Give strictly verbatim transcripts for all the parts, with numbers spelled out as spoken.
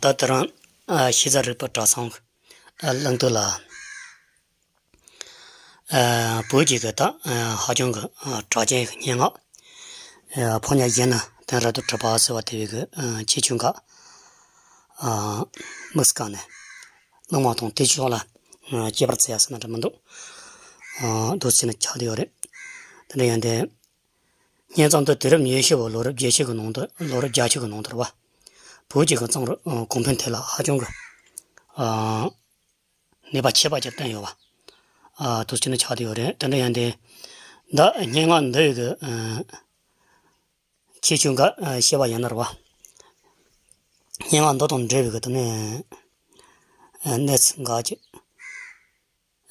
ད་དེ་རིང་ཨ་གཞིས་རྩེ་རིག་པ་གྲྭ་ཚང་གི་ཨ་གླེང་སྟེགས་ལ། ཨ་བོད་ཀྱི་གི་ད་ཨ་ཧ་ཅང་གི་ཨ་གྲགས་ཅན་གྱི་སྙན་ངག་ཨ་ཕོ་ཉ་གཞོན་ནུ་དོན་རབ་ཏུ་གྲུབ་པ་ཟེར་བ་དེ་བའི་གི་ཨ་ཁྱད་ཆོས་འགའ་ཨ་དམིགས་སུ་བཀར་ནས་གླེང་བ་དང་། དེའི་ཕྱོགས་ལ་ཨ་དཔྱད་པ་བྱེད་ཡ་ཟེར་ན་འདྲ་མི་འདུག་ཨ་འདུག་སེ་བྱས་ནས་ཆགས་བསྡད་ཡོད་རེད། དེ་འདྲ་ཡིན་དུས། སྙན་རྩོམ་འདི་དུས་རབས་ཉི་ཤུ་བའི་ལོ་རབས་བརྒྱད་ཅུ་གི་ནང་དུ། ལོ་རབས་བརྒྱད་ཅུ་གི་ནང་དུ་རེད་བ། བོད་ཀྱི་གི་རྩོམ་རིག་ཨ་གོང་འཕེལ་ཐད་ལ་ཧ་ཅང་གི་ཨ་ནུས་པ་ཆེ་བ་ཅིག་བཏོན་ཡོད་བ། ཨ་འདུག་སེ་བྱས་ནས་ཆགས་བསྡད་ཡོད་རེད། དེ་འདྲ་ཡིན་དུས། ད་སྙན་ངག་འདི་ཡི་གི་ཨ་ཁྱད་ཆོས་འགའ་ཨ་བཤད་པ་ཡིན་ན་རེད་བ། སྙན་ངག་འདི་དང་འབྲེལ་བའི་གི་དེ་ནས་ཨ་གནས་ཚུལ་འགའ་ཅིག་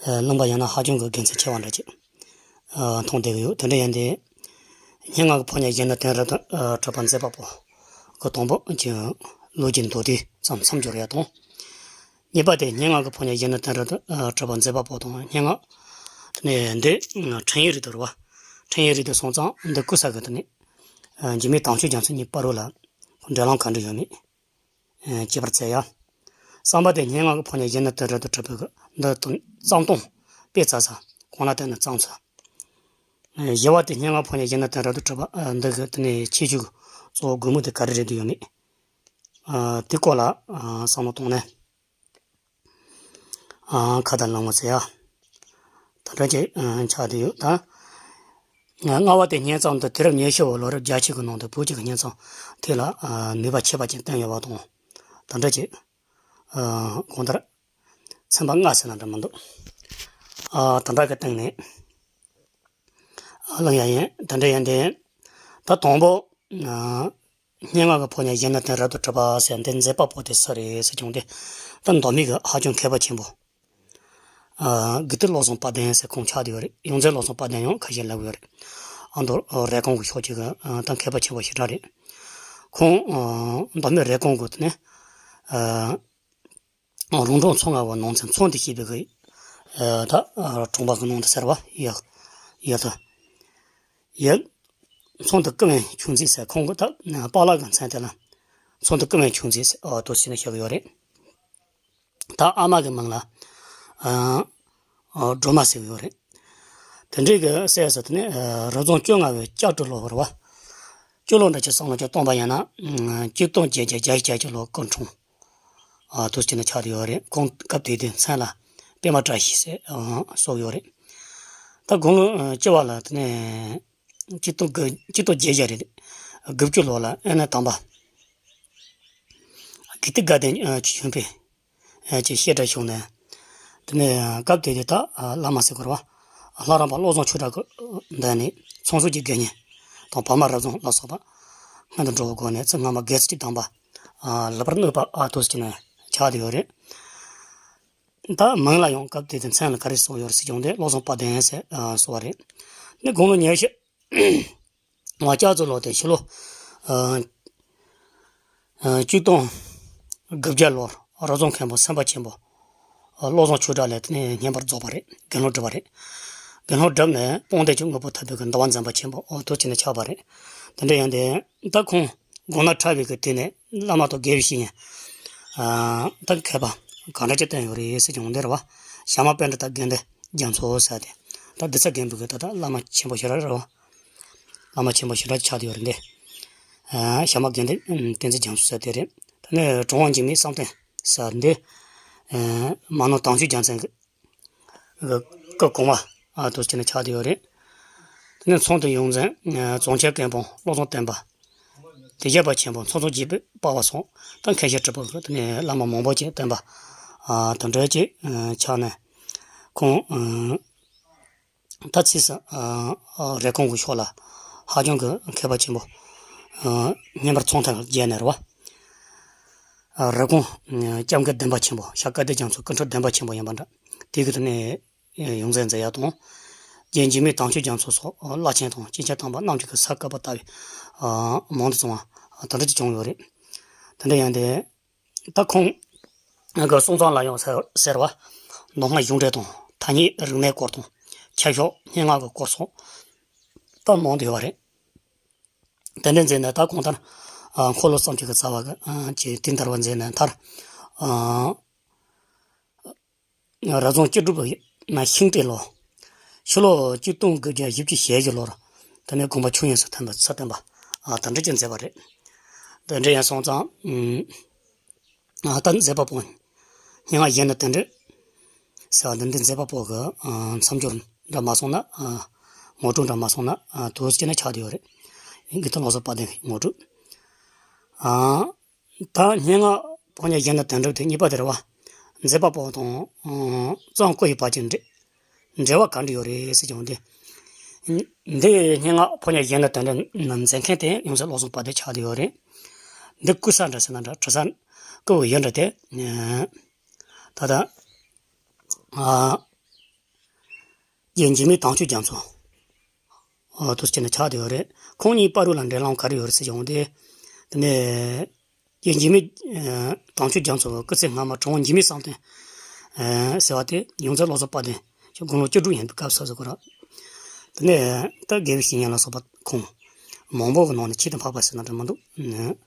ཨ་གླེང་པ་ཡིན་ན་ཧ་ཅང་གི་དགེ་མཚན་ཆེ་བ་འདྲ་ཅིག་ཨ་མཐོང་བསྡད་ཀྱི་ཡོད། དེ་འདྲ་ཡིན་དུས། སྙན་ངག་གི་ཕོ་ཉ་གཞོན་ནུ་དོན་རབ་ཏུ་ཨ་གྲུབ་པ་མཛད་པ་པོ་གི་དང་པོ་གི་ལོ་རྒྱུས་མདོར་བསྡུས་ཙམ་མཚམས་སྦྱོར་ཡ་དང་། གཉིས་པ་དེ་སྙན་ངག་གི་ཕོ་ཉ་གཞོན་ནུ་དོན་རབ་ཏུ་ཨ་གྲུབ་པ་མཛད་པ་པོ་དང་། སྙན་ངག་དེ་ནས་འདི་འཕྲིན་ཡིག་རིགས་དེ་རེད་བ། འཕྲིན་ཡིག་རིགས་དེ་སོང་ཙང་འདི་བཀོད་ས་གི་དེ་ནས་ཨ་འཇིགས་མེད་དྭངས་བཅུད་རྒྱ་མཚོ་གཉིས་བར་རོ་ལ་འབྲེལ་ལམ་ག་འདྲ་ཡོད་མེད། ཨ་གཅེས་པར་མཛད་ཡ། གསུམ་པ་དེ་སྙན་ངག་གི་ཕོ་ཉ་གཞོན་ནུ་དོན་རབ་ཏུ་གྲུབ་པའི་གི་འདི་དང་བརྩམས་སྟངས་དཔེ་བྱ་ས་གང་ལ་བརྟེན་ནས་བརྩམས་ས། ཨ་བཞི་བ་དེ་སྙན་ངག་ཕོ་ཉ་གཞོན་ནུ་དོན་རབ་ཏུ་གྲུབ་པ་ཨ་འདི་གི་དེ་ནས་ཁྱད་ཆོས་ཀྱི་གཙོ་བོ་དགོས་མཁོ་དེ་ག་རེ་རེད་འདུག་ཡོད་མེད། ཨ་དེ་སྐོར་ལ་ཨ་བསམ་བློ་གཏོང་ནས། ཨ་ཁ་བརྡ་གནང་བ་ཟེར་ཡ། དེ་འདྲ་ཅིག་ཨ་ཆགས་བསྡད་ཡོད་ད། ལྔ་བ་དེ་སྙན་རྩོམ་འདི་དུས་རབས་ཉི་ཤུ་བའི་ལོ་རབས་བརྒྱད་ཅུ་གི་ནང་དུ་བོད་ཀྱི་སྙན་རྩོམ་དེ་ལ་ཨ་ནུས་པ་ཆེ་བ་ཅིག་བཏོན་ཡོད་པ་དང་། དེ་འདྲ་ཅིག་ཨ་གང་ལྟར་ཚན་པ་ལྔ་ཟེར་ན་འདྲ་མི་འདུག་ཨ་དེ་འདྲ་གི་སྟེང་ནས་ཨ་གླེང་ཡ་ཡིན། དེ་འདྲ་ཡིན་དེ། ད་དང་པོ་ཨ་སྙན་ངག་གི་ཕོ་ཉ་གཞོན་ནུ་དོན་རབ་ཏུ་གྲུབ་པ་ཟེར་འདི་མཛད་པ་པོ་དེ་སུ་རེད་ཟེར་བྱུང་སྟེ། ད་མདོ་སྨད་ཀྱི་ཧ་ཅང་མཁས་པ་ཆེན་པོ། ཨ་དགེ་ལྡན་བློ་བཟང་དཔལ་ལྡན་ཟེར་ཁོང་ཆགས་བསྡད་ཡོད་རེད། ཡོངས་འཛིན་བློ་བཟང་དཔལ་ལྡན་ཡང་ཁ་ཤས་ལབ་ཡོད་རེད། ཨ་མདོ་རེབ་གོང་གི་ཕྱོགས་ཀྱི་ཨ་ད་མཁས་པ་ཆེན་པོ་ཞེ་དྲག་རེད། ཁོང་ཨ་མདོ་སྨད་རེབ་གོང་གི་དེ་ནས་ཨ་རོང་འབྲོག་མཚོ་རྔ་བ་ནང་ཚན་ཚོང་དུ་སྐྱེས་པའི་གི་ཨ་ད་ཨ་གྲོང་པ་གི་ནང་དུ་ཟེར་བ་ཡོད་ཡོད་དོ། ཡོད། ཚོང་དུ་ཀུན་དབང་ཆོས་མཛད་ཟེར་ཁོང་གི་ད་པཱ་ལགས་ཀྱི་མཚན་དེ་ལ་ཚོང་དུ་ཀུན་དབང་ཆོས་མཛད་ཟེར་ཨ་འདུག་སེ་བྱས་ནས་བཞག་ཡོད་རེད། ད་ཨ་མ་གི་མིང་ལ་ཨ་ཨ་སྒྲོལ་མ་ཟེར་གྱི་ཡོད་རེད། དེ་འདྲའི་གི་སྲས་སུ་དེ་ནས་ཨ་རབ་བྱུང་བཅོ་ལྔ་པའི་ལྕགས་སྦྲུལ་ལོ་བར་བ། སྤྱི་ལོ་འདྲ་ཅིག་བསམ་བློ་ཅིག་གཏོང་པ་ཡིན་ན་ཨ་གཅིག་སྟོང་བརྒྱད་བརྒྱ་བརྒྱད་ཅུ་གྱ་གཅིག་ལོ་སྐུ་འཁྲུངས། ཨ་འདུག་སེ་བྱས་ནས་ཆགས་བསྡད་ཡོད་རེད། ཁོང་སྐབས་དེ་དུས་མཚན་ལ་པདྨ་བཀྲ་ཤིས་ཟེར་ཨ་གསུངས་ཡོད་རེད། ད་དགུང་ལོ་ཨ་བཅུ་བ་ལ་དེ་ནས་གཅིག་སྟོང་དགུ་གཅིག་སྟོང་བརྒྱད་བརྒྱ་རེད། དགུ་བཅུ་ལོ་ལ་ཨ་ནེ་དམ་པ་དགེ་ལྡན་དགའ་ལྡན་ཨ་ཆོས་འཕེལ་ཨ་ཅེས་བཤད་གྲྭ་བྱུང་ནས། དེ་ནས་སྐབས་དེ་དུས་ད་ཨ་བླ་མ་ཟེར་དགོས་རེད་བ། ལྷ་རམས་པ་བློ་བཟང་ཆོས་གྲགས་ཀྱི་མདུན་ནས་ཚོང་ཟོག་གི་དགེ་བསྙེན་དང་བར་མ་རབ་བྱུང་ལ་སོགས་པ་སྔོན་དུ་འགྲོ་བའི་སྒོ་ནས་ཚེ་སྔ་མ་དགེ་ཚུལ་གྱི་གདམས་པ་ཨ་ལེགས་པར་བསྣུབས་པ་ཨ་འདུག་སེ་བྱས་ནས་ཆགས་བསྡད་ཡོད་རེད། ད་མིང་ལ་ཡང་སྐབས་དེ་དུས་མཚན་ལ་ག་རེ་གསོལ་ཡོད་རེད་ཟེར་བྱུང་སྟེ་བློ་བཟང་དཔལ་ལྡན་ཟེར་ཨ་གསོལ་བ་རེད། ནི་དགུང་ལོ་ཉི་ཤུ་ང་ལྕགས་རྩི་ལོ་དེ་ཕྱི་ལོ་ཨ་ཨ་གཅིག་སྟོང་དགུ་བརྒྱ་ལོར་རབ་བྱུང་མཁན་པོ་སེམས་དཔའ་ཆེན་པོ་ཨ་བློ་བཟང་ཆོས་གྲགས་ལ་དེ་ནས་བསྙེན་པར་རྫོགས་པ་རེད། དགེ་སློང་བསྒྲུབས་པ་རེད། དགེ་སློང་བསྒྲུབས་ནས་དཔང་འདེབས་ཀྱི་དངོས་པོ་ཐོབ་པའི་གི་འདུལ་བ་འཛིན་པ་ཆེན་པོ་ཨ་འདུག་སེ་བྱས་ནས་ཆགས་པ་རེད། དེ་འདྲ་ཡིན་དེ་ད་ཁོང་དགོངས་ན་ཕྲ་བའི་གི་དུས་ནས་བླ་མ་དང་དགེ་བའི་བཤེས་གཉེན་ཨ་ད་མཁས་པ་གང་འདྲ་ཅིག་བསྟེན་ཡོད་རེད་ཟེར་བྱུང་འདི་རེད་བ། ཞྭ་དམར་པཎྜི་ཏ་དགེ་ལྡན་རྒྱ་མཚོ་ཟེར་ཏེ། ད་འདི་ཚ་རྒན་པོ་གི་ད་ད་བླ་མ་ཆེན་པོ་ཞེ་དྲག་རེད་བ། བླ་མ་ཆེན་པོ་ཞེ་དྲག་ཆགས་བསྡད་ཡོད་རེད་འདི། ཨ་ཞྭ་དམར་དགེ་ལྡན་བསྟན་འཛིན་རྒྱ་མཚོ་ཟེར་དེ་རེད། ད་ནི་གྲུབ་དབང་འཇིགས་མེད་བསམ་གཏན་ཟེར་འདི། ཨ་མ་ནོར་དྭངས་བཅུད་རྒྱལ་མཚན་གྱི་སྐུ་གོང་མ་ཨ་འདུག་སེ་བྱས་ནས་ཆགས་བསྡད་ཡོད་རེད། དེ་ནས་ཚོང་དུ་ཡོངས་འཛིན་ཨ་རྫོང་ཆེན་མཁན་པོ་བློ་བཟང་བསྟན་པ། དེ་བཞག་པ་ཆེན་པོ་མཚོ་བཟང་རྒྱལ་པོའི་པ་ཕ་སོགས་ད་མཁན་ཆེན་གྲུབ་པ་དེ་ནས་བླ་མ་མང་པོ་ཅིག་བསྟེན་པ་ཨ་དེ་འདྲ་ཅིག་ཨ་ཆགས་ནས་ཁོང་ཨ་ད་ཕྱིས་སུ་ཨ་ཨ་རེབ་གོང་གི་ཕྱོགས་ལ་ཧ་ཅང་གི་མཁས་པ་ཆེན་པོ་ཨ་བསྙེན་པར་ཚོགས་ཐེངས་བརྒྱད་ནས་རེད་བ། ཨ་རེབ་གོང་ཨ་སྐྱབས་མགོན་བདེན་པ་ཆེན་པོ་ཤར་སྐལ་ལྡན་རྒྱ་མཚོ་སྐུ་ཕྲེང་བདེན་པ་ཆེན་པོ་ཡིན་པ་འདྲ། དེ་གི་དེ་ནས་ཡོངས་འཛིན་མཛད་ཡ་དང་། རྗེ་འཇིགས་མེད་དྭངས་བཅུད་རྒྱ་མཚོ་སོགས་བླ་ཆེན་དང་སྐྱེས་ཆེན་དམ་པ་རྣམས་ཀྱི་གི་ས་བཀའ་པ་ལྟ་བུའི་ཨ་མང་དུ་སོང་བ་དེ་འདྲ་ཅིག་བྱུང་ཡོད་རེད། དེ་འདྲ་ཡིན་ཏེ། ད་ཁོང་གི་གསུང་རྩོམ་ལ་ཡང་ཟེར་ཟེར་བ། མདོ་སྔགས་གཞུང་འགྲེལ་དང་ཐ་སྙད་རིག་གནས་སྐོར་དང་། ཆོས་ཕྱོགས་སྙན་ངག་གི་སྐོར་སོགས་ད་མང་དུ་ཡོད་པ་རེད། དེ་འདྲ་མཛད་ནས་ད་གང་ལྟར་ ཨ། འཁོར་ལོ་བརྩམས་ཆོས་ཀྱི་རྩ་བ་གི། ཨ། ཅེས་དེ་ལྟར་བ་མཛད་ནས་མཐར། ཨ། རབ་བྱུང་བཅུ་དྲུག་པའི་ནང་ཤིང་སྤྲེལ་ལོ། ཕྱི་ལོ་གཅིག་སྟོང་དགུ་བརྒྱ་བཞི་བཅུ་ཞེ་བཞི་ལོར། དེ་ནས་དགོངས་པ་ཆོས་དབྱིངས་སུ་ཐིམ་པའི་ས་བསྟན་པ། ཨ། དེ་འདྲ་ཅིག་མཛད་པ་རེད། དེ་འདྲ་ཡིན་སོང་ཙང་། ཨ། ད་མཛད་པ་པོ་སྙན་ངག་གཞན་དང་དེ་འདྲ་ཟེར་བ་འདི་འདི་མཛད་པ་པོ་གི། ཨ། མཚམས་སྦྱོར་འདྲ་མ་སོང་ན། ཨ། ངོ་སྤྲོད་འདྲ་མ་སོང་ན། ཨ། དུ་ཅི་ན་ཆགས་བསྡད་ཡོད་རེད། དགེ་ཐོན་བློ་བཟང་དཔལ་ལྡན་གྱི་ངོ་སྤྲོད། ཨ། ད་སྙན་ངག་ཕོ་ཉ་གཞན་དང་དོན་འགྲུབ་དེ་གཉིས་པ་དེ་རེད་བ། མཛད་པ་པོ་དང་། ཨ། གཙང་བཀོད་པའི་བར་གྱི་འབྲེལ། འབྲེལ་བ་ག་འདྲ་ཡོད་རེད་ཟེར་ཀྱང་དེ། འདི་སྙན་ངག་ཕོ་ཉ་གཞན་དང་དོན་འགྲུབ་མཛད་མཁན་དེ་ཡོངས་འཛིན་བློ་བཟང་དཔལ་ལྡན་ཆགས་བསྡད་ཡོད་རེད། འདི་བརྐུ་ས་འདྲ་ཟེར་ན་འདྲ། བྲི་ས་བརྐུ་བའི་ཡུལ་འདྲ་དེ། ད་ལྟ། ཨ། རྒྱལ་འཇིགས་མེད་དྭངས་བཅུད་རྒྱ་མཚོ། ཨ། དུ་ཅི་ན་ཆགས་བསྡད་ཡོད་རེད། ཁོང་གཉིས་བར་དུ་ལ་འབྲེལ་ལམ་ག་རེ་ཡོད་རེད་ཟེར་ཀྱང་དེ། དེ་ནས། རྒྱལ་འཇིགས་མེད། ཨ། དྭངས་བཅུད་རྒྱ་མཚོ་གི་སྐུ་ཚེ་སྔ་མ་དྲུང་འཇིགས་མེད་བསམ་གཏན། ཨ། ཟེར་བ་དེ་ཡོངས་འཛིན་བློ་བཟང་དཔལ་ལྡན་ཁྱོད་དགུང་ལོ་བཅུ་དྲུག་ཡིན་པའི་སྐབས་སུ་ཟེར་གོ་ར། དེ་ནས་ད་དགེ་བའི་བཤེས་གཉེན་ལ་སོགས་པ་ཁོང་མང་པོ་གི་ནང་ནས་ཆེད་དུ་འཕགས་པ་ཟེར་ན་འདྲ་མི་འདུག། ཨ།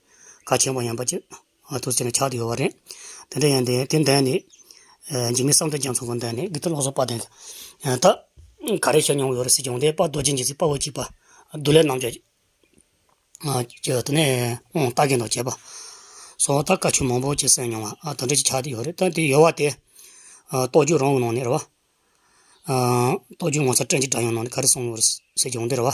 གལ་ཆེན་པོ་ཡིན་པ་ཅིག། ཨ། དུ་ཅི་ན་ཆགས་བསྡད་ཡོད་པ་རེད། དེ་འདྲ་ཡིན་དུས་དེ་འདྲ་ནས། ཨ། འཇིགས་མེད་བསམ་གཏན་རྒྱ་མཚོ་གི་འདྲ་ནས་དགེ་ཐོན་བློ་བཟང་དཔལ་ལྡན་གྱིས། ཨ། ད་ག་རེ་བཤད་མྱོང་ཡོད་རེད་ཟེར་ཀྱང་དེ། དཔལ་རྡོ་རྗེ་འཇིགས་མཛད་དཔའ་བོ་གཅིག་པ་བདུད་ལས་རྣམ་རྒྱལ། ཨ། ཀྱི་དེ་ནས་དབང་རྟ་རྒྱས་དང་བཅས་པ་སོགས་ད་བཀའ་ཆོས་མང་པོ་ཅིག་གསན་མྱོང་བ། ཨ། དེ་འདྲ་ཅིག་ཆགས་བསྡད་ཡོད་རེད། ད་དེ་ཡོལ་བ་དེ། ཨ། རྟོགས་བརྗོད་རང་གི་ནང་ནས་རེད་བ། ཨ། རྟོགས་བརྗོད་ངོ་མཚར་སྤྲིན་གྱི་སྒྲ་དབྱངས་ནང་ནས་ག་རེ་གསུངས་ཡོད་ཟེར་ཀྱང་འདི་རེད་བ།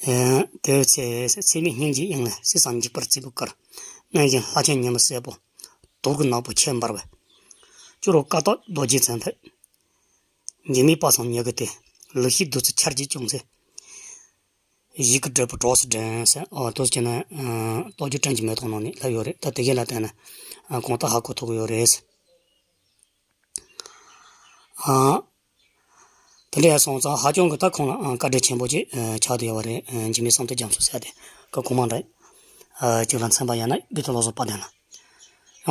ཨ། དེའི་ཚེ་ཚད་མེད་སྙིང་རྗེའི་དབྱིངས་ལས་གསེར་སྲང་འཇིགས་པར་བརྩེ་བའི་གར། སྣང་བཞིན་ལྷ་ཆེན་ཉི་མ་སྲས་པོ་དུག་གི་ནག་པོ་ཆེར་འབར་བས། སྐྱུ་རུ་ཀ་དག་རྡོ་རྗེའི་མཚན་ཕུད། འཇིགས་མེད་དཔག་བསམ་ཉི་དགུ་སྟེ། ལུགས་ཤེས་བདུད་རྩི་ཆར་གྱིས་བྱུང་ཚེ། གཞིས་ཀྱི་སྒྲིབ་པ་གྲོགས་སུ་འདྲེན་ཟེར། ཨོ། དུ་ཅི་ན། ཨ། རྟོགས་བརྗོད་སྤྲིན་གྱི་མེ་ཏོག་ནང་ནས་ལྷག་ཡོད་རེད། ད་དེ་གའི་ལ་བལྟས་ན། ཨ། གང་ལྟར་ཧ་གོ་ཐུབ་ཀྱི་ཡོད་རེད། ཨ། དེ་འདྲ་ཡང་སོང་ཙང་ཧ་ཅང་གི་ད་ཁོང་ལ། ཨ། བཀའ་དྲིན་ཆེན་པོ་ཅིག། ཨ། ཆགས་བསྡད་ཡོད་པ་རེད། ཨ། འཇིགས་མེད་བསམ་གཏན་རྒྱ་མཚོ་ཟེར་ཏེ་སྐབས་གོང་མ་འདྲ། ཨ། ཅིག་ལ་མཚན་པ་ཡང་ན་དགེ་ཐོན་བློ་བཟང་དཔལ་ལྡན་ལ།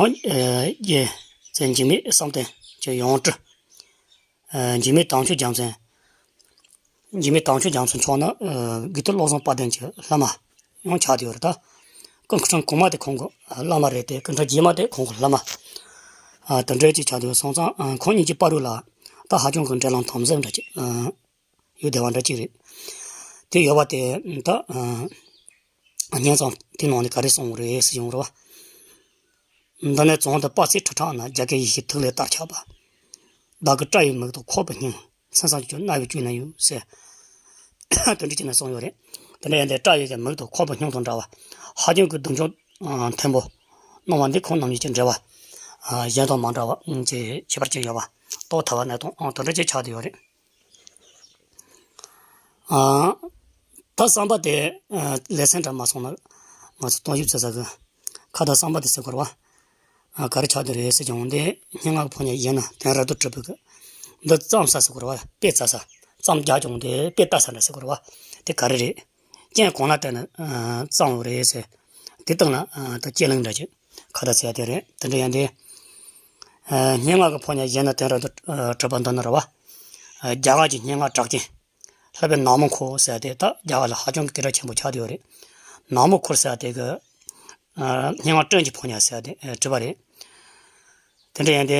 ཡང་། ཨ། རྒྱལ་མཚན་འཇིགས་མེད་བསམ་གཏན་གྱི་ཡང་སྤྲུལ། ཨ། འཇིགས་མེད་དྭངས་བཅུད་རྒྱལ་མཚན། འཇིགས་མེད་དྭངས་བཅུད་རྒྱལ་མཚན་མཆོག་ནི། ཨ། དགེ་ཐོན་བློ་བཟང་དཔལ་ལྡན་གྱི་བླ་མ་ཡང་ཆགས་བསྡད་ཡོད་རེད་ད། སྐུ་ཕྲེང་གོང་མ་དེ་ཁོང་གི་བླ་མ་རེད་དེ། སྐུ་ཕྲེང་རྗེས་མ་དེ་ཁོང་གི་བླ་མ། ཨ། དེ་འདྲ་ཅིག་ཆགས་བསྡད་ཡོད་སོང་ཙང་། ཨ། ཁོང་གཉིས་ཀྱི་བར་དུ་ལ་ད་ཧ་ཅང་གི་འབྲེལ་ལམ་དམ་ཟབ་འདྲ་ཅིག། ཨ། ཡོད་བསྡད་པ་འདྲ་ཅིག་རེད། དེ་ཡོད་པ་དེ་ད། ཨ། སྙན་བརྩམས་དེ་ནང་ནས་ག་རེ་གསུངས་རེད་ཟེར་ཡོང་རེད་བ། འདི་ནས་བྱུང་སྟེ་དཔག་ཚད་ཁྲི་ཕྲག་ན། རྒྱ་སྐད་ཡེ་ཤེས་ཐིག་ལེ་ལྟར་ཁྱབ་པ། བདག་གི་སྐྲ་ཡི་མིག་ཏུ་ཁོག་པའི་སྙིང་། མཚན་བཟང་གྱུར་རྣ་བའི་བཅུད་ན་ཡོད་ཟེར། དེ་འདྲ་བྱས་ནས་གསུངས་ཡོད་རེད། དེ་འདྲ་ཡིན་དུས་སྐྲ་ཡི་གི་མིག་ཏུ་ཁོག་པའི་སྙིང་དང་འདྲ་བ། ཧ་ཅང་གི་གདུང་ཕྱོགས། ཨ། མཐོན་པོ་གནང་བ་འདི་ཁོང་རྣམ་གཉིས་ཀྱི་འབྲེལ་བ། ཨ། གཞན་དང་མ་འདྲ་བ་ཅིག་ཁྱད་པར་ཅིག་ཡོད་པ། རྟོགས་ཐུབ་པ་ནས་དང་། ཨ། དེ་འདྲ་ཅིག་ཆགས་བསྡད་ཡོད་རེད། ཨ། ད་བསམ་པ་དེ། ཨ། ལེ་ཚན་འདྲ་མ་སོང་ན་ང་ཚོ་གཏོང་ཞིབ་བྱེད་ས་གི་ཁ་བརྡ་བསམ་པ་དེ་ཟེར་དགོས་རེད་བ། ཨ། ག་རེ་ཆགས་བསྡད་རེད་ཟེར་ཀྱང་དེ། སྙན་ངག་གི་ཕོ་ཉ་ཡིན་ན་དོན་རབ་ཏུ་གྲུབ་པའི་གི་འདི་བརྩམས་ས་ཟེར་དགོས་རེད་བ། དཔེ་བཙལ་ས། མཚམས་རྒྱག་ཀྱང་དེ་དཔེ་ལྟ་ས་འདྲ་ཟེར་དགོས་རེད་བ། དེ་ག་རེ་རེད། རྐྱེན་གང་ལ་བརྟེན་ནས། ཨ། བརྩམས་ཡོད་རེད་ཟེར། དེ་སྟེང་ལ། ཨ། ད་དཔྱད་གླེང་འདྲ་ཅིག་ཁ་བརྡ་བྱས་དེ་རེད། དེ་འདྲ་ཡིན་དུས། ཨ། སྙན་ངག་གི་ཕོ་ཉ་ཡིན་ན་དོན་རབ་ཏུ། ཨ། གྲུབ་པ་འདི་ནི་རེད་བ། ཨ། རྒྱ་གར་གྱི་སྙན་ངག་གྲགས་ཅན། ལྷག་པའི་ནག་མོ་འཁོར་ཟེར་ཏེ་ད་རྒྱ་གར་ལ་ཧ་ཅང་གི་སྐད་གྲགས་ཆེན་པོ་ཆགས་བསྡད་ཡོད་རེད། ནག་མོ་འཁོར་ཟེར་ཏེ་གི། ཨ། སྙན་ངག་སྤྲིན་གྱི་ཕོ་ཉ་ཟེར་ཏེ། ཨ། བྲིས་པ་རེད། དེ་འདྲ་ཡིན་ཏེ།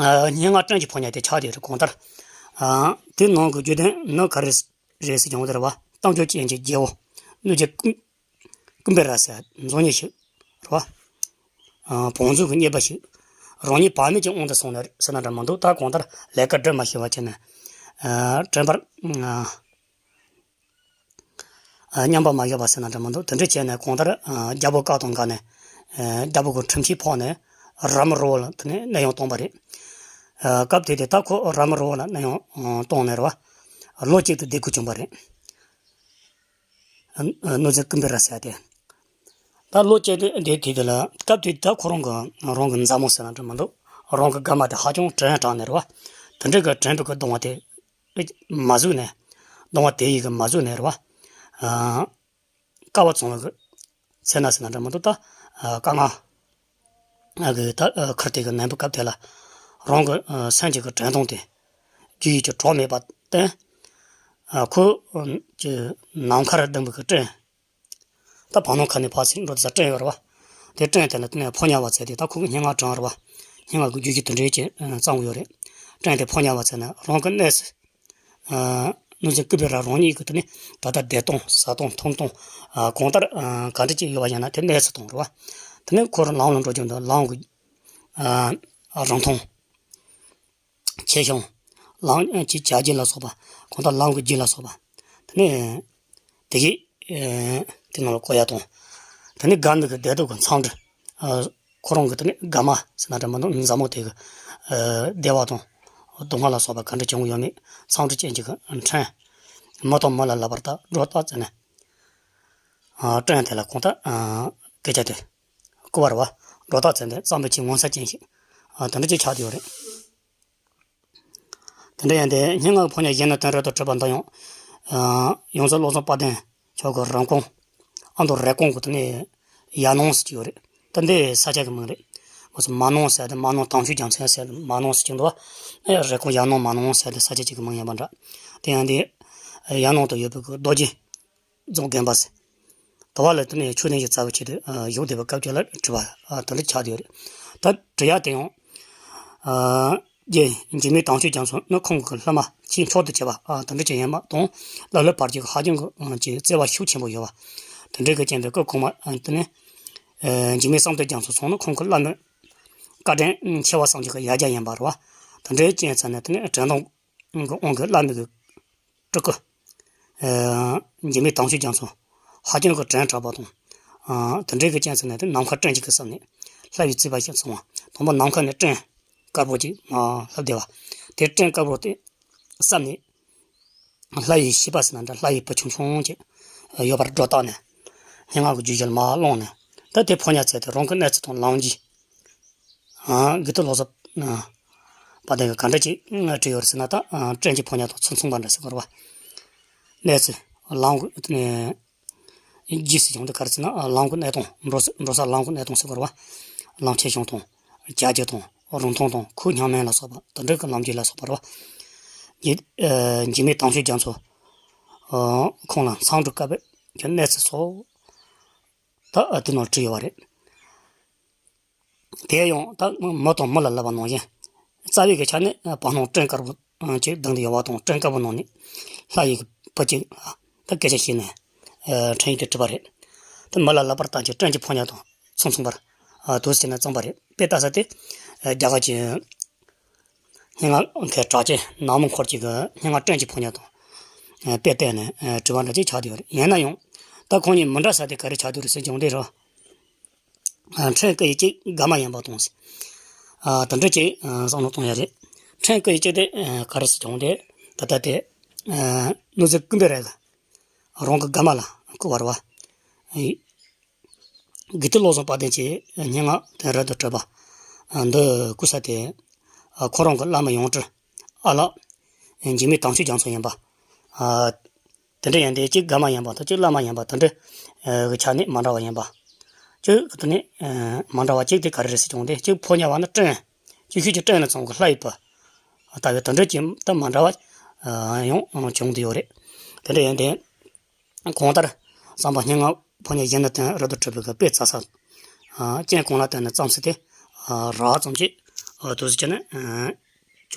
ཨ། སྙན་ངག་སྤྲིན་གྱི་ཕོ་ཉ་དེ་ཆགས་བསྡད་ཡོད་རེད་གང་ལྟར། ཨ། དེ་ནང་གི་བརྗོད་དོན་ནི་ག་རེ་རེད་ཟེར་ཀྱང་དེ་རེད་བ། རྟ་མཆོག་ཅན་གྱི་རྒྱལ་པོ་གནོད་སྦྱིན་ཀུན། ཀུམ་བི་ར་ཟེར་མཛངས་མྱི་ཞིག་རེད་བ། ཨ། བང་མཛོད་ཀྱི་གཉེར་པ་ཞིག་རང་ཉིད་བག་མེད་ཀྱི་དབང་དུ་སོང་ནས་ཟེར་ན་འདྲ་མི་འདུག། ད་གང་ལྟར་ལས་ཀ་སྒྲུབ་མ་ཤེས་པ་བྱས་ནས། ཨ། དྲན་པར། ཨ། ཨ། མཉམ་པར་མ་བཞག་པ་ཟེར་ན་འདྲ་མི་འདུག། དེ་འདྲ་བྱས་ནས་གང་ལྟར། ཨ། རྒྱལ་པོ་བཀའ་དང་འགལ་ནས། ཨ། རྒྱལ་པོ་གི་ཁྲིམས་ཆད་ཕོག་ནས་ར་མི་རི་བོ་ལ་དེ་ནས་གནས་དབྱུང་བཏང་བ་རེད། ཨ། སྐབས་དེ་དུས་ད་ཁོ་ར་མི་རི་བོ་ལ་གནས་དབྱུང་བཏང་ནས་རེད་བ། ལོ་གཅིག་ཏུ་བསྡད་དགོས་བྱུང་བ་རེད། ཨ། གནོད་སྦྱིན་ཀུམ་བི་ར་ཟེར་ཏེ། ད་ལོ་གཅིག་དེ་དེ་དེ་ལ་སྐབས་དེ་ད་ཁོ་རང་གི་རང་གི་མཛའ་མོ་ཟེར་ན་འདྲ་མི་འདུག། རང་གི་དགའ་མ་དེ་ཧ་ཅང་དྲན་དྲགས་ནས་རེད་བ། དེ་འདྲ་གི་དྲན་པའི་གི་གདུང་བ་དེ་མ་བཟོད་ནས། གདུང་བ་དེ་ཡི་གི་མ་བཟོད་ནས་རེད་བ། ཨ། སྐལ་བ་བཟང་བའི་གི་ཚེ་ན་ཟེར་ན་འདྲ་མི་འདུག། ད། ཨ། དཀའ་ངལ་ཨ་གི་ད། ཨ། ཁུར་དེ་གི་ནན་པོའི་སྐབས་དེ་ལ། རང་གི། ཨ། སེམས་ཀྱི་གི་དྲན་གདུང་དེ་རྒྱུ་ཡིས་ཀྱི་གྲོགས་མེད་པར་བརྟེན། ཨ། ཁོ་གི་ནམ་མཁར་ལྡིང་བའི་གི་སྤྲིན། ད་བར་སྣང་ཁ་ནས་ཕར་ཚུར་འགྲོ་དུས་ཙང་སྐྲན་ཡོད་རེད་བ། དེ་སྐྲན་དེ་ལ་དེ་ནས་ཕོ་ཉ་བ་བཙལ་ཏེ་ད་ཁོ་གི་སྙན་ངག་དྲངས་རེད་བ། སྙན་ངག་གི་རྒྱུད་ཀྱི་དེ་འདྲའི་ཅན་བརྩམས་ཡོད་རེད། སྐྲན་དེ་ཕོ་ཉ་བ་བཙལ་ནས་རང་གི་གནས་སུ། ཨ། གནོད་འཚེ་ཀུན་པའི་ར་རང་ཉིད་ཀྱི་དེ་ནི་ད་ལྟ་བསྡད་སྟངས་ཟ་སྟངས་འཐུང་སྟངས། ཨ། གང་ལྟར། ཨ། ག་འདྲ་ཅིག་ཡོད་པ་ཡིན་ན་དེ་གནས་སུ་གཏོང་རེད་བ། དེ་ནས་ཁོ་རང་ལམ་ལ་འགྲོ་རྒྱུ་འདུག་ལམ་གྱི། ཨ། རིང་ཐུང་། ཆེ་ཆུང་། ལམ་གྱི་བྱ་རྒྱུ་ལ་སོགས་པ། གང་ལྟར་ལམ་གྱི་རྒྱུ་ལ་སོགས་པ། དེ་ནས། དེ་གིས། ཨ། དེ་ནང་ལ་བཀོད་ཡ་དང་། དེ་ནས་དགའ་མི་གི་བདེ་སྡུག་གི་འཚང་འདྲི། ཨ། ཁོ་རང་གི་དེ་ནས་དགའ་མ་ཟེར་ན་འདྲ་མི་འདུག་མཛའ་མོ་དེ་གི། ཨ། བདེ་བ་དང་། སྡུག་བསྔལ་ལ་སོགས་པ་ག་འདྲ་བྱུང་ཡོད་མེད་འཚང་འདྲི་ཅན་གྱི་གི་ཕྲན། མི་དང་མི་ལ་ལབ་པར་ཐལ། སྒྲོ་བཏགས་བཙལ་ནས། ཨ། སྐྲན་དེ་ལ་གང་ལྟར། ཨ། སྐད་ཆ་དེ་བསྐུར་བ་རེད་བ། སྒྲོ་བཏགས་བཙལ་ནས་བརྩམས་པའི་ཆེས་ངོ་མཚར་ཅན་ཞིག་ཨ། དེ་འདྲ་ཅིག་ཆགས་བསྡད་ཡོད་རེད། དེ་འདྲ་ཡིན་ཏེ་སྙན་ངག་ཕོ་ཉ་གཞོན་ནུ་དོན་རབ་ཏུ་གྲུབ་པ་འདི་ཡང་། ཨ། ཡོངས་འཛིན་བློ་བཟང་དཔལ་ལྡན་མཆོག་གི་རིན་གོང་། ཨ་མདོ་རེབ་གོང་གི་དེ་ནས་ཡར་སྣང་ཟེར་གྱི་ཡོད་རེད། ད་འདི་ས་ཆ་གི་མིང་རེད། འོ་ཙི་མར་སྣང་ཟེར་ཏེ་མར་སྣང་དྭངས་ཆུའི་རྒྱ་མཚོ་ཟེར་ཏེ་མར་སྣང་ཟེར་གྱི་འདུག་བ། ཨེ་རེབ་གོང་ཡར་སྣང་མར་སྣང་ཟེར་ཏེ་ས་ཆ་གཅིག་གི་མིང་ཡིན་པ་འདྲ། དེ་ཡང་འདི་ཡར་སྣང་དུ་ཡོད་པའི་གི་རྡོ་རྗེ། རྫོང་དགོན་པ་ཟེར། དེ་བ་ལ་དེ་ནས་ཆོས་ལྡན་གྱི་རྩ་བའི་ཆེད་དུ་ཨ་བཞུགས་བསྡད་པའི་སྐབས་ཀྱི་ལ་བྲིས་པ་ཨ་དེ་འདྲ་ཆགས་བསྡད་ཡོད་རེད། ད་བྲིས་ཡ་དེ་ཡང་། ཨ་རྗེ་འཇིགས་མེད་དྭངས་ཆུའི་རྒྱ་མཚོ་ནི་ཁོང་གི་སློབ་མ་ཆེས་མཆོག་ཏུ་གྱུར་པ་ཨ་དེ་འདྲ་ཅིག་ཡིན་པ་དང་། བསླབ་བྱ་བར་གྱི་ཧ་ཅང་གི་ཨ་ཅིག་བརྩེ་བ་ཤུགས་ཆེན་པོ་ཡོད་པ། དེ་འདྲའི་གི་རྐྱེན་པས་སྐུ་གོང་མ་ཨ་དེ་ནས་ཨ་འཇིགས་མེད་བསམ་གཏན་རྒྱ་མཚོ་སོང་ནི་ཁོང་གི་བླ་མའི་བཀའ་དྲིན་ཆེ་བ་བསམ་གྱི་གི་ཡ་གྱལ་ཡིན་པ་རེད་བ། དེ་འདྲའི་རྐྱེན་ཚ་ནས་དེ་ནས་དྲན་གདུང་གི་དབང་གིས་བླ་མའི་གི་སྤྲུལ་སྐུ། ཨ་འཇིགས་མེད་དྭངས་ཆུའི་རྒྱ་མཚོ། ཧ་ཅང་གི་དྲན་དྲགས་པ་དང་། ཨ་དེ་འདྲའི་གི་རྐྱེན་ཚ་ནས་དེ་ནམ་མཁའ་སྤྲིན་གཅིག་གི་ས་ནས་ལྷ་ཡི་རྩིག་པ་ཞིག་བྱུང་བ། དང་པོ་ནམ་མཁའ་ནས་སྤྲིན་དཀར་པོ་ཅིག་མར་ལྷབ་བསྡད་པ། དེ་སྤྲིན་དཀར་པོ་དེ་བསམ་ནས། ལྷ་ཡི་ཤེས་པ་ཟེར་ན་འདྲ་ལྷ་ཡི་བུ་ཆུང་ཆུང་ཅིག་ཡོད་པར་སྒྲོ་བཏགས་ནས། སྙན་ངག་གི་རྒྱུད་བཞིན་མར་བླངས་ནས། ད་དེ་ཕོ་ཉ་བཙལ་ཏེ་རང་གི་གནས་ཚུལ་དང་ལམ་རྒྱུས། ཨ་དགེ་ཐོན་བློ་བཟང་ཨ་དཔལ་ལྡན་གྱིས་ག་འདྲ་ཅིག་བྲིས་ཡོད་རེད་ཟེར་ན། ད་ཨ་སྤྲིན་གྱི་ཕོ་ཉ་དང་ཚོམ་ཚོམ་པ་འདྲ་ཟེར་དགོས་རེད་བ། གནས་ཚུལ་ལམ་གྱི་རྒྱུས་སུ་བྱུང་སྟེ་ག་རེ་ཟེར་ན། ཨ་ལམ་གྱི་གནས་སྟངས་འགྲོ་ས་འགྲོ་ས་ལམ་གྱི་གནས་སྟངས་ཟེར་དགོས་རེད་བ། ལམ་ཆེ་ཆུང་དང་བྱ་རྒྱུ་དང་རིང་ཐུང་དང་ཁོད་སྙོམས་མིན་ལ་སོགས་པ་དེ་འདྲ་གི་ལམ་རྒྱུས་ལ་སོགས་པ་རེད་བ། འཇིགས་ཨ་འཇིགས་མེད་དྭངས་ཆུའི་རྒྱ་མཚོ་ཨ་ཁོང་ལ་མཚམས་སྒྲུབ་དཀའ་བའི་གནས་ཚུལ་སོགས། ད་ཨ་དེ་ནང་བྲིས་ཡོད་པ་རེད། དེ་ཡང་ད་མི་དང་མི་ལ་ལབ་པ་ནང་བཞིན། རྩ་བའི་གི་ཆ་ནས་བར་སྣང་སྤྲིན་དཀར་པོ་ཅིག་ལྡིང་བསྡད་ཡོད་པ་དང་། སྤྲིན་དཀར་པོ་ནང་ནས་ལྷ་ཡི་གི་བུ་ཅིག་ད་སྐད་ཆ་བཤད་ནས་ཨ་འཕྲིན་ཡིག་དེ་བྲིས་པ་རེད། ད་མི་ལ་ལབ་པར་ཐལ་གྱི་སྤྲིན་གྱི་ཕོ་ཉ་དང་མཚུངས་མཚུངས་པར་ཨ་དུས་ཟེར་ནས་བརྩམས་པ་རེད། དཔེ་ལྟ་ས་དེ་ཨ་རྒྱ་གར་གྱི་སྙན་ངག་མཁས་གྲགས་ཅན་ནག་མོ་འཁོར་གྱི་གི་སྙན་ངག་སྤྲིན་གྱི་ཕོ་ཉ་དང་ཨ་དཔེ་བལྟས་ནས་ཨ་བྲིས་པ་འདྲ་ཅིག་ཆགས་བསྡད་ཡོད་རེད། ཡིན་ན་ཡང་ད་ཁོང་གཉིས་མི་འདྲ་ས་དེ་ག་རེ་ཆགས་བསྡད་ཡོད་རེད་ཟེར་བྱུང་དེ་རེད། ཨ་ཕྲན་སྐུ་ཡི་གཅིག་དགའ་མ་ཡིན་པ་དང་ཟེར། ཨ་དེ་འདྲ་ཅིག་ཨ་བསམ་བློ་གཏོང་ཡ་རེད། ཕྲན་སྐུ་ཡི་གཅིག་དེ་ཨ་ག་རེ་ཟེར་བྱུང་དེ། ད་ལྟ་དེ་ཨ་གནོད་འཚེ་ཀུན་པའི་ར་གི་རང་གི་དགའ་མ་ལ་བསྐུར་བ་རེད་བ། ཨེ་དགེ་ཐོན་བློ་བཟང་དཔལ་ལྡན་གྱི་སྙན་ངག་དོན་རབ་ཏུ་གྲུབ་པ་ཨ་འདི་བསྐུར་ས་དེ། ཨ་ཁོ་རང་གི་བླ་མ་ཡང་སྤྲུལ་ཨ་ལགས་འཇིགས་མེད་དྭངས་ཆུའི་རྒྱ་མཚོ་ཡིན་པ། ཨ་དེ་འདྲ་ཡིན་དེ་གཅིག་དགའ་མ་ཡིན་པ་དང་གཅིག་བླ་མ་ཡིན་པ་དེ་འདྲ་ཨ་གི་ཆ་ནས་མ་འདྲ་བ་ཡིན་པ། གཅིག་གི་དེ་ནས་ཨ་མ་འདྲ་བ་གཅིག་དེ་ག་རེ་རེད་ཟེར་བྱུང་དེ། གཅིག་ཕོ་ཉ་བ་ནི་སྤྲིན། གཅིག་ཤོས་ཀྱི་སྤྲིན་ལ་བརྩམས་གི་ལྷ་ཡི་བུ། ལྟ་བུའི་དེ་འདྲ་གྱི་ད་མ་འདྲ་བ་ཨ་ཡང་བྱུང་བསྡད་ཡོད་རེད། དེ་འདྲ་ཡིན་དེ། གང་ལྟར་བསམ་པ་སྙན་ངག་ཕོ་ཉ་གཞོན་ནུ་དོན་རབ་ཏུ་གྲུབ་པའི་གི་དཔེ་བཙལ་ས། ཨ་རྐྱེན་གང་ལ་བརྟེན་ནས་བརྩམས་ཟིན་དེ། ཨ་རགས་ཙམ་ཅིག་ཨ་དུས་ཚོད་བྱས་ན་ཨ་